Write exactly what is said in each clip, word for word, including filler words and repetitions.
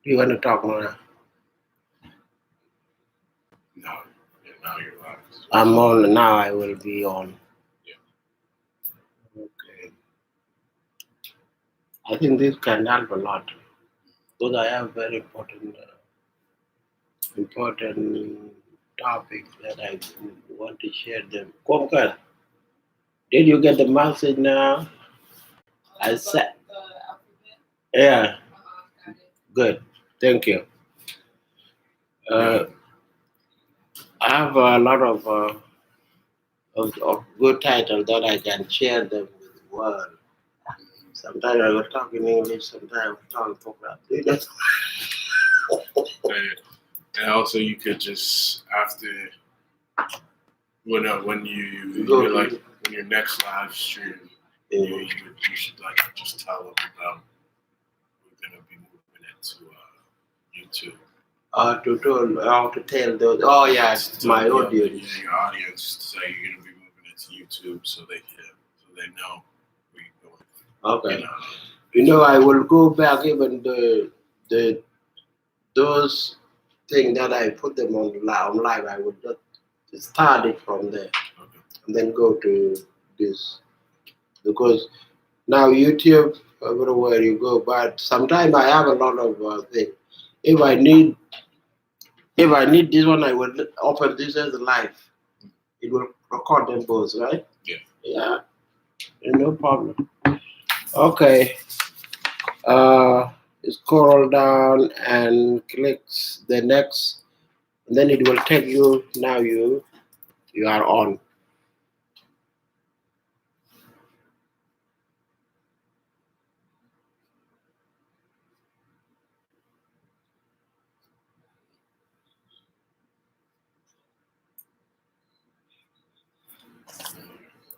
Do you want to talk more? No. Yeah, now you're live. I'm on now. I will be on. Yeah. Okay. I think this can help a lot because I have very important, uh, important topics that I want to share them. Kuomkɛl, did you get the message now? I said, yeah. Good. Thank you. Uh, I have a lot of, uh, of, of good title that I can share them with the world. Sometimes I will talk in English, sometimes I will talk in program. You know? And, and also you could just, after, when, uh, when you, you go, like, when your next live stream, you, you, you should, like, just tell them about we're gonna be moving it to, uh, YouTube. Uh, to tell, how to tell those. Oh, yeah, it's my audience. Yeah, your audience. So you're gonna be moving it to YouTube so they can, so they know where you're going. Okay. You know, I will go back even the, the, those things that I put them on li-, on live. I will just start it from there, okay, and then go to this, because now YouTube, everywhere you go. But sometimes I have a lot of, uh, things. If I need, if I need this one, I will open this as a live. It will record them both, right? Yeah. Yeah. No problem. Okay. Uh, scroll down and click the next. And then it will take you, now you, you are on.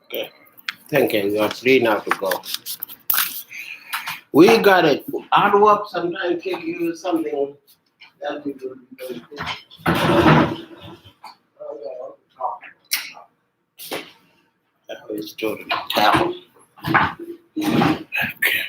Okay. Thank you. You are free now to go. We got it. Hard work sometimes take you something that we do. That was story to tell. Okay.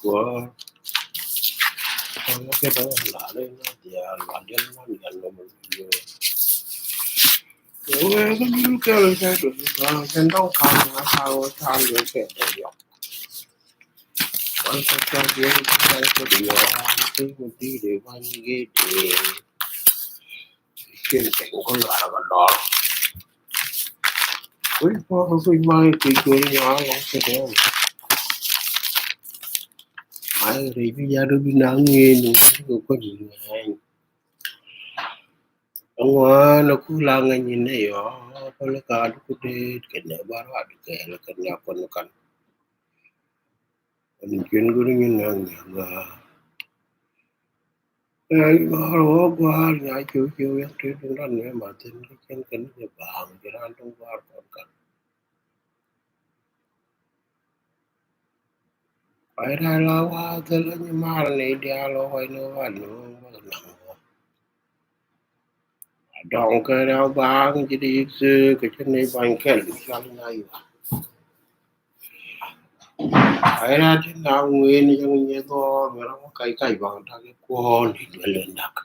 kuɔ̱r. Kɔn kɛ dɔ̱ŋ la lɛ na diaal la diaal na diaal lɛ mɔ lɛ. Yɛ wee kä lul kɛl kɛ dɔ̱ŋ kɛ dɔ̱ŋ ka̱n ŋa̱ ka̱n wä ka̱n lɛ kɛ dɔ̱ŋ yɔk. Wan kɛ tɔ̱ diɛ kɛ kɛ diɛ wan kɛ kɛ diɛ wan kɛ diɛ. Cien kɛ kɛ kɛ lar kɛ dɔr. Kui̱ pɔr kui̱ ma kui̱ kui̱ ya lɔ kɛ dɔr. Ai rɛy bi ya dɔ bi na ŋi̱i̱n kɛ kɛ ni ŋi̱i̱n. Ŋuan a kula ŋa nyin ne yɔ kɔlɛ ka du ku det kɛ nɛ ba ruat kɛ lɛ kɛ nɛ kɔn kan. Ɛn jun gu ni nyin na ŋi̱i̱n ŋa. Ɛ, ŋɔr wä gua̱a̱r nya ciw ciw yɛn ti dun dan mɛ ma thin kɛ cɛn kɛn kɛ ba̱a̱ŋ ji̱ ran dun gua̱a̱r kɔn kan. Kuay ran la wa thil ni mar ni dial wa kuay ni wa ni wa naŋ wa. Dɔŋ kɛ rɛw baaŋ ji̱ di yik thek kɛ cä ni ba̱ny kɛl cal na yua. Ay na ti na wen jɛ ŋun nyɛ dhɔr mɛ rɔ kac kac baŋ tak kuɔn di duel dak.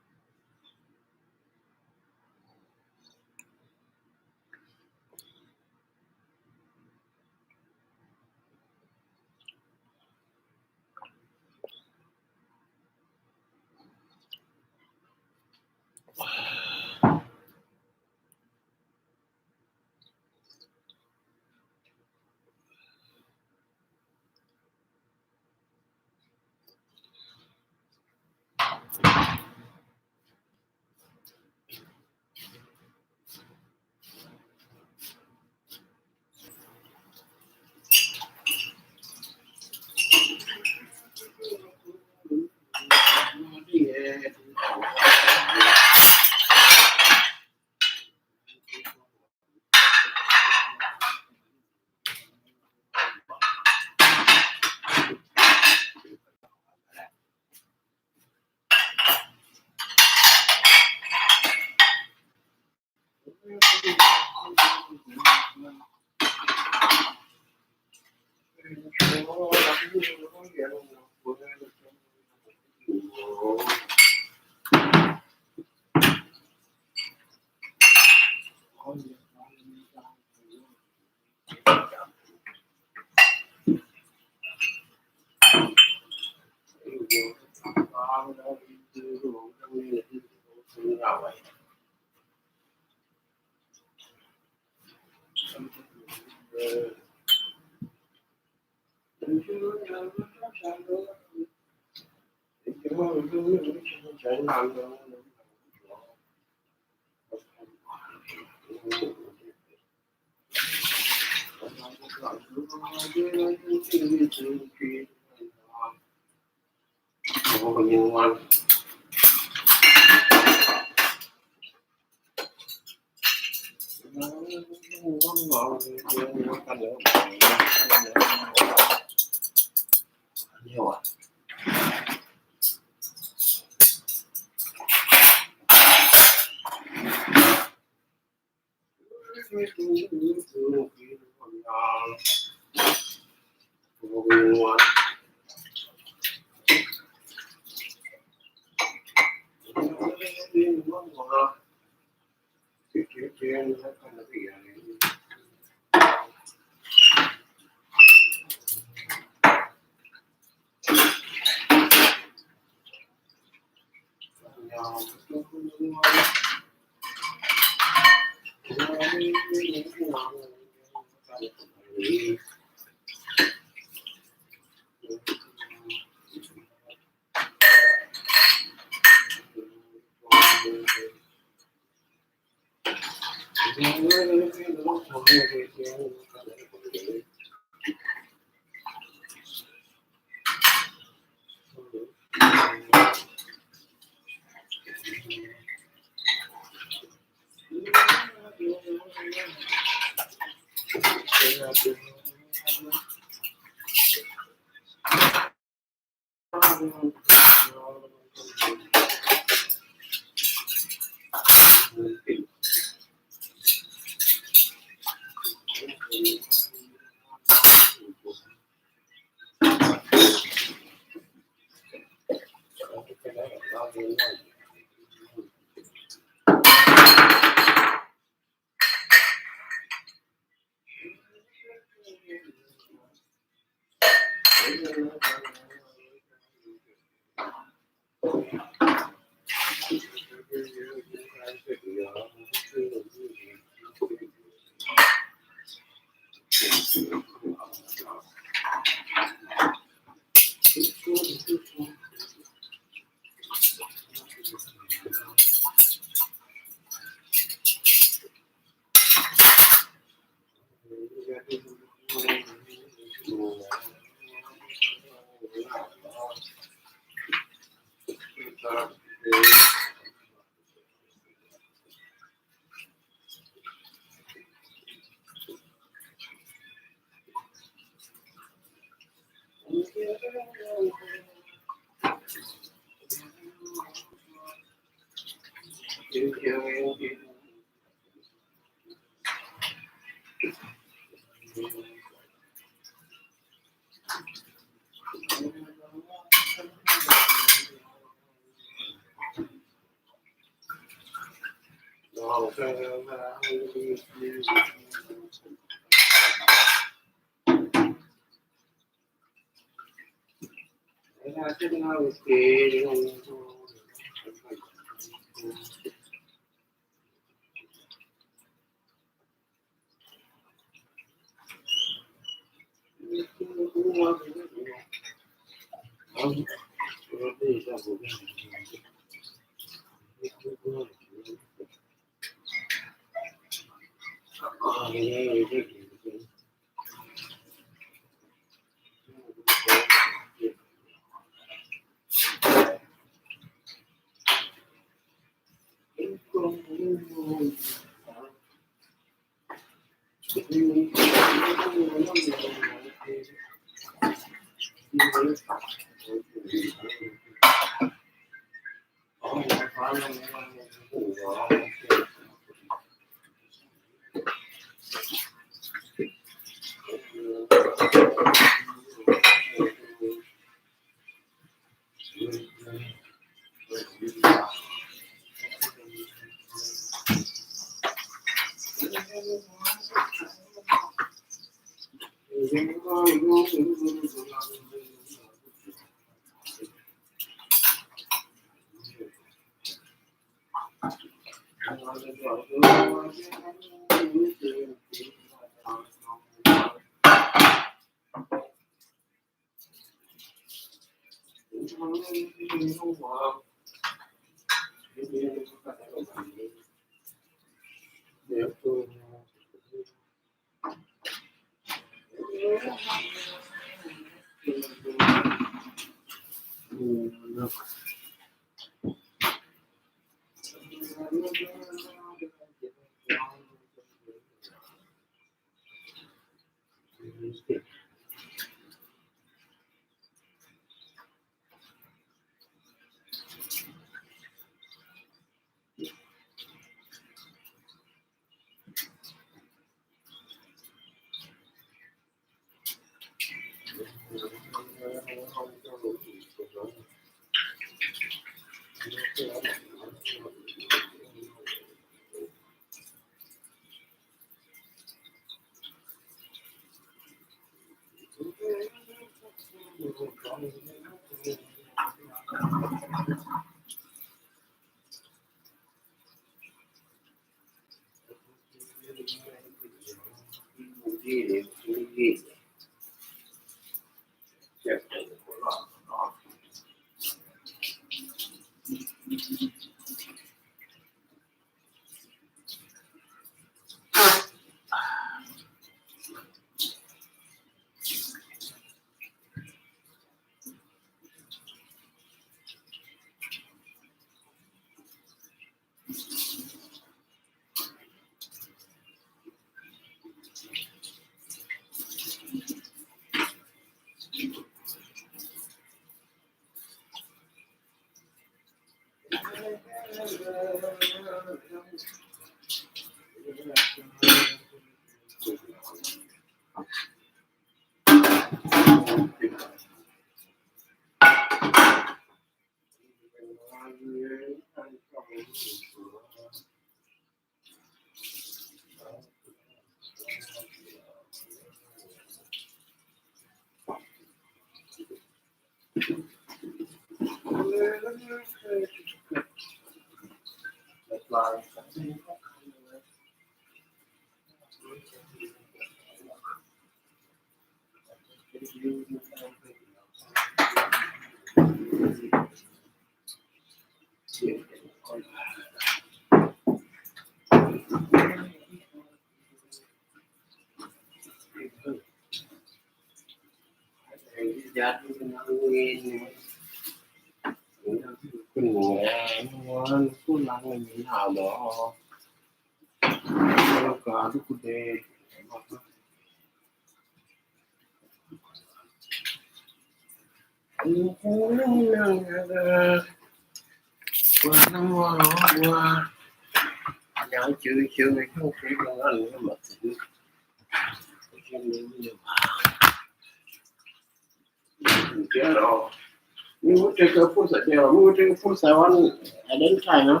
Mi wä tekɛ fursa, dear. Mi wä tekɛ fursa one at any time, huh?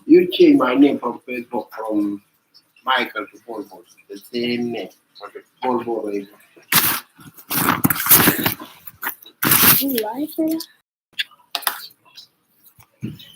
You change my name from Facebook, from Michael to Bol Bol. The same name. But Bol Bol is You like it?